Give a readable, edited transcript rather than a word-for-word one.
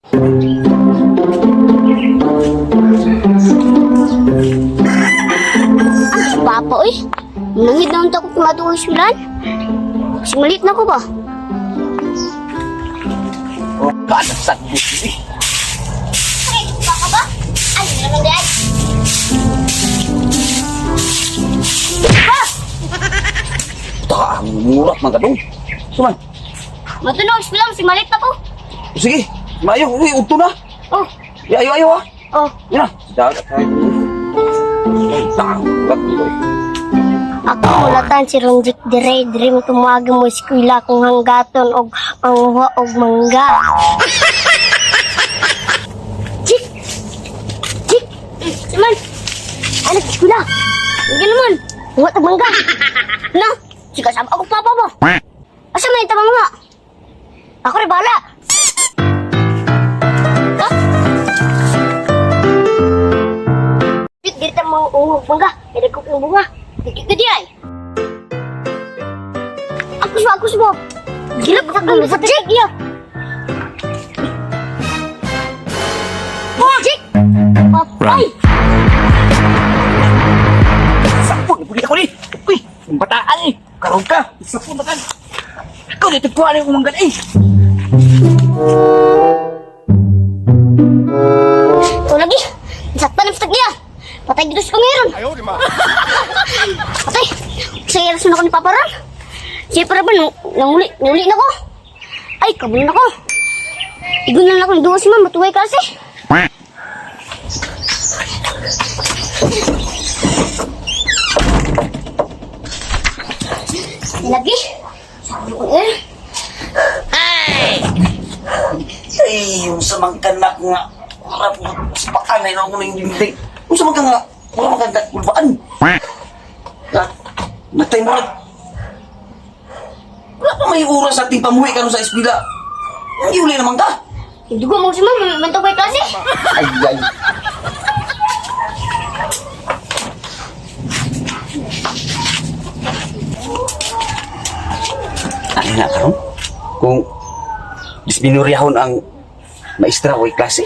Ano si Papa, oy? Nangit na unta ko kung ato ang eskwelahan. Kasi malit na ko ba? Oh, kanak sa eh. Ay, baka ba? Ay, naman di ay. Pa! Ta, ang murak man kadong. Suman. Matunog, eskwelahan, si malit na ko. Sige, mayo, uy, udto na. Oh, Ayo, ayo ah. oh. Yan na. Dagat tayo. Ay, ta, murak nito eh. Ako mulatan si Ronjik dire, dire mo tumagi mo eskwela kung hanggaton og manguha og mangga. Jik! Jik! Siman! Anak eskwela! Hindi naman! Huwag og mangga! Na! Sige, sama ako papa mo! Asa man ito mga? Ako rin bahala! Ha? Jik, diri ta mga ungog mangga. Kaya ko kang bunga. Dili ka di ay. Ako sa. Gila ka kang sa Jik ya. Jik! Papay! Sapon, puli ako ni. Uy, ang bataan eh. Karoon ka. Sapon na kan. Ikaw dito kuha na yung umanggan eh. Ito lagi. Saktan ang stag niya. Patay dito sa kangiron. Ayaw, di ma. Patay. Sa iras na ako ni Papa Ron. Siya para ba, nanguli, nanguli na ko. Ay, kabulin ako. Igun na lang ako ng duwa si ma'am, matuway kasi. Lagi. Sabi ko eh. Ay, yung sa mga kanak nga. Harap mo, sa paan na ako ng dinding. Yung sa mga nga, wala mga kulbaan. Na, natay mo rin. Wala pa may oras at pamuhi ka nun sa eskwela. Hindi uli naman ka. Hindi ko mo si ma'am, matuway kasi. Ay, ay. Ano nga karon? Kung disminuryahon ang maestra o klase.